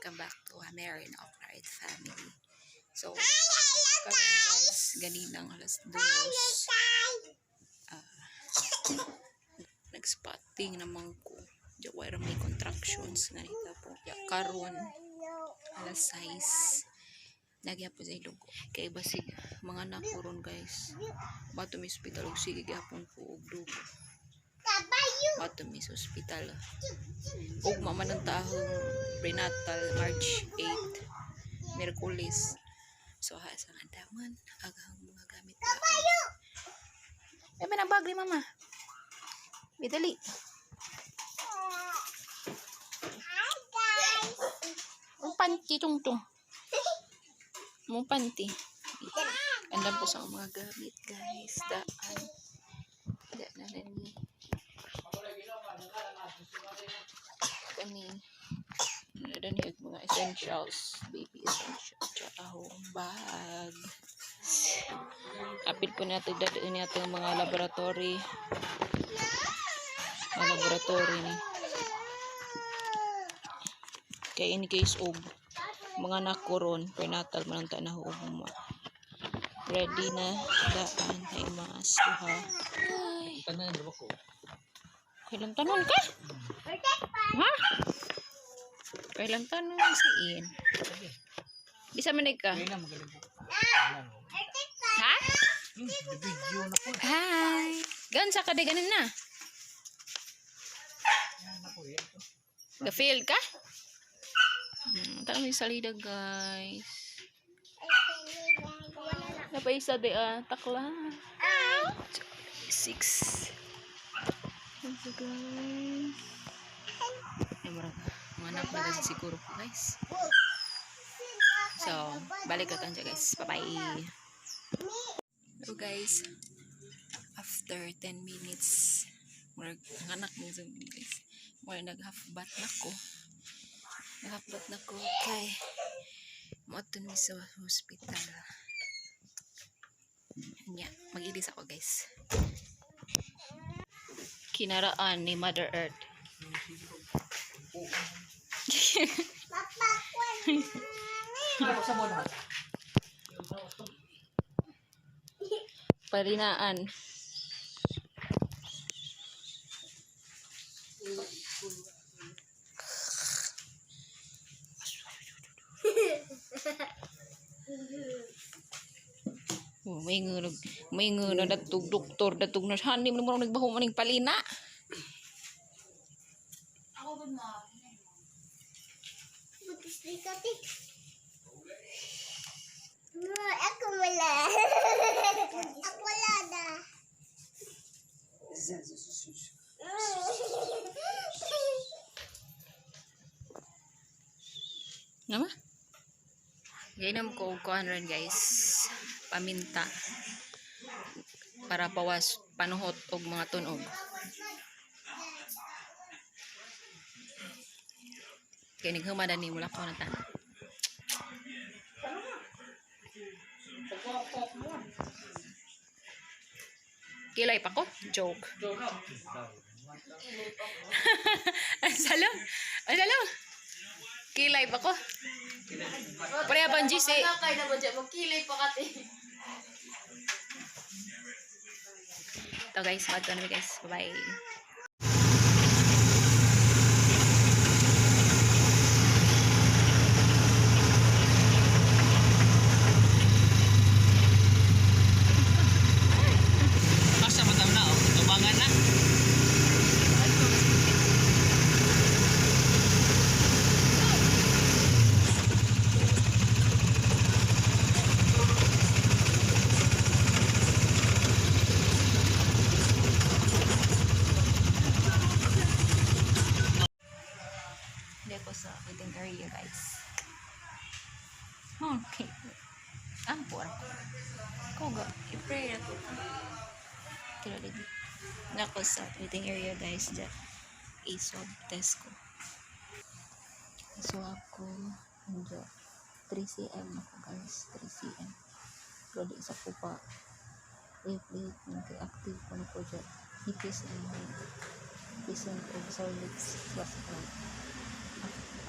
Welcome back to Mary and Oclarit family. So, karon guys, ganinang 2:00. Nag-spotting naman ko. Diya wala may contractions nga nita po. Ya, karon 6:00. Nagyapon sa ilog. Kay basig mga anak ko ron, guys. Bato mi hospital og sige gyapon ko og dugo. Bato mi sa ospital. Ug mama ng tahong prenatal March 8, Miyerkules. So ha sa nga daman aghang mga gamit. Kabayo. Eh may bag ni mama. Bidali. Hi guys. Ang panty tungtong. Mong panty. Andan po sa mga gamit, guys. Daan. Daan na na ni. Kani. Daan ni mga essentials. Baby essentials. Tsaka home bag. Apil po natin dadaan natin ang mga laboratory. Mga laboratory ni. Kay in case og mga nakoron prenatal man ang tanaw og ma ready na daan ay mas duha. Ay, Tanan ba ko? Kailan tanon ka ha? Kailan tanon si In bisa man ka? Kaya na magaling ko. Ha? Video na ko. Hi, gan sa ka ganin na. Yan ako yan. Ga fail ka. Tanong yung salida, guys. Napaisa de ah takla six. Ano, guys? Ay, murag, mga anak na kasi siguro ko, guys. So, balik ka dyan, guys. Bye-bye. So, guys, after 10 minutes, murag, ang anak mo sa guys. Murag, nag-half bath na ko. Nag-half bath na ko kay moadto mi sa hospital. Nya, mag-ilis ako, guys. Kinaraan ni Mother Earth. Ano sa mo na? Parinaan. Oh, may ngunog datug doktor, datug nurse. Hanim mo nagbaho maning palina. Ako wala. Ako wala na. Nama? Gainom ko og kuan ron, guys. Paminta. Para pawas panuhot og mga tunog. Kay naghuma ni mula ko na ta. Kilay pa ko? Joke. Ang salong. Ang salong. Kilay pa ko. Pareha pang GC. Kay na ba dyan? Magkilay pa kati. Ito guys, mag na guys. Bye-bye. Asa ba na oh? Tubangan na. Hindi ako sa waiting area, guys. Okay. Ampor. Koga. I-pray ako. Kilo lagi. Nako sa waiting area, guys. Diyan. I-swab test ko. So ako, hindi. 3 cm ako, guys. 3 cm. Pero di sa ko pa. Wait, wait. Active ko na ko dyan. Hipis na yung Pisan og cervix plus.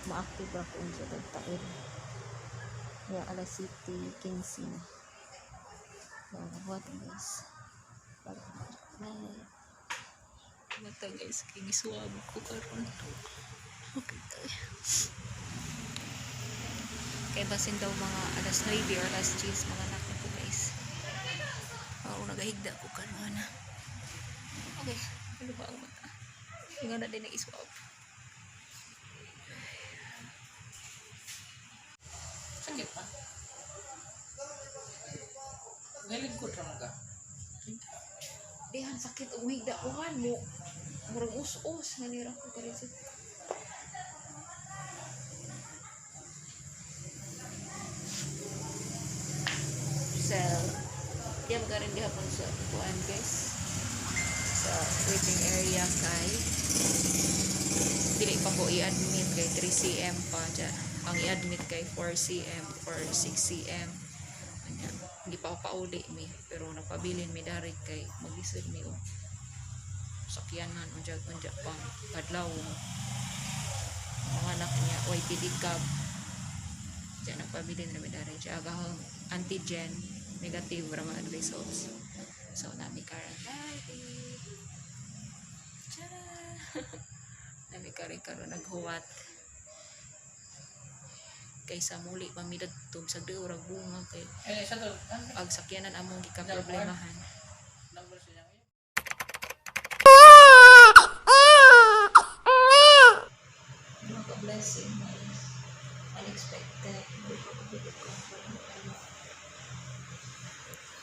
Ma-active ra ko unsa tagtail. Ya, alas 7:15 na. So, buhat guys. Bye. Mata guys, kay gisuwab ko karon. Okay tayo. Kay basin daw mga alas 9 or alas 10 mga anak ko guys. Oo, nagahigda ko karon. Okay, ano ba ang mata? Yung na din ang iswab. Sakit pa. Galing ko ka. Dihan sakit og higda ko han mo. Murag us-us nanira ko karon sa. Sel. Diyan ka rin gihapon sa kuan guys. Sa waiting area kay dili pa ko i-admit kay 3 cm pa dyan. Ang i-admit kay 4 cm or 6 cm. Anya, hindi pa ako pauli mi pero nagpabilin mi dari kay maglisod mi og sakyanan unja unja pang kadlaw mga anak niya oy pidikab diyan nagpabilin na mi dari siya agahang antigen negative ra man ang results, so nami karon dari. Tara! Nami karon karon naghuwat kaysa muli pamidadto sa durag bunga kay Eh, sa to. ag sakyanan among gikaproblemahan. Number siya. Mga blessing guys. Unexpected.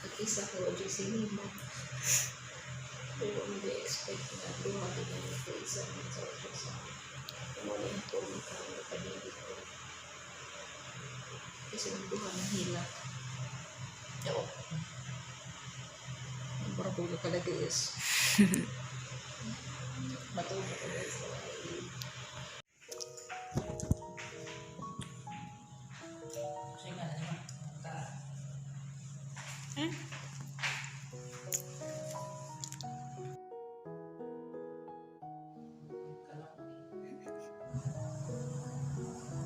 Pag-isa ko o si Nemo. Pero hindi expect na duha din na ko isa man sa sa muna yung tulong ka ng pag-ibig ko. Kasi ang duha ng hila. Yo. Ang parang kulo talaga is. Matulog ka guys. Kasi nga, ano, tara.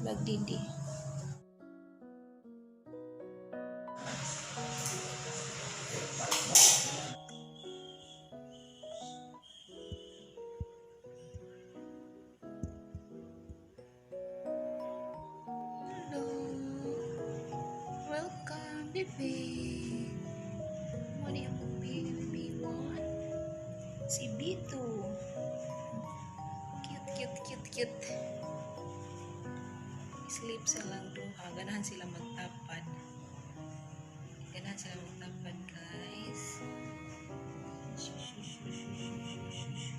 Bagdidi. Hello. Welcome, baby. Ano yung baby one? Si B2. Cute, cute, cute, cute. Sleep silang duha. Ganahan sila magtapad. Ganahan sila magtapad, guys. Shush, shush, shush, shush, shush, shush.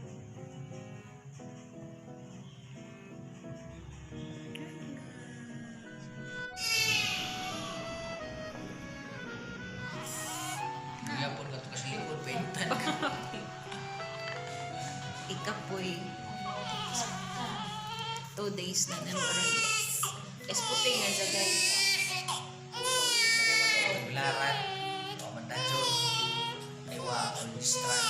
Giyapon ka to kasi likod, paintan ka. Ikapoy. 2 days na nanoran. Esputing na siya, guys. Taglaran, Kamandajon, Aywa, Alistran.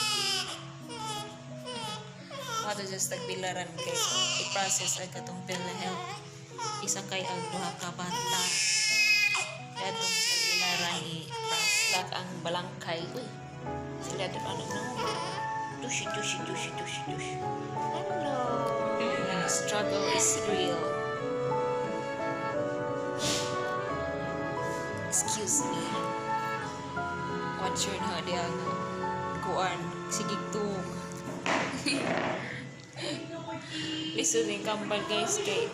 Wato just tagbilaran kay i-process ang katong PhilHealth. Isa kay ang duha ka bata. Kaya itong tagbilaran i-process ang balangkay. Uy, sila doon ano no. Tushi, tushi, tushi, tushi, tushi. Hello. Struggle is real. Excuse me. Watcher na di ang kuan. Sige tug. Lisod yung kambal guys kay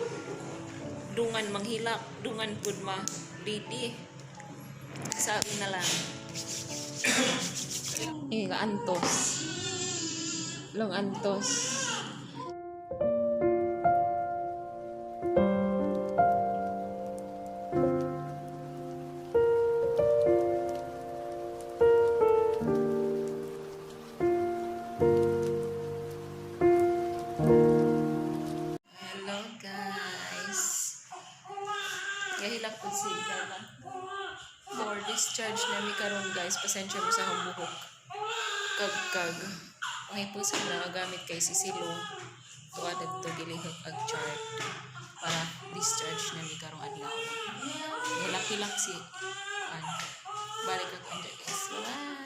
dungan manghilak, dungan pud ma lady. Sabi na lang. Eh, antos. Long antos. Hello guys. Gahilak pud si Dada. For discharge na mi karon guys, pasensya mo sa akong buhok. Kag-kag. Pangipusan na gamit kay si Silong. Tuwa dagto gilihok ag chart. Para discharge na mi karong adlaw. Hilak-hilak si an. Balik ako anja, guys. Bye.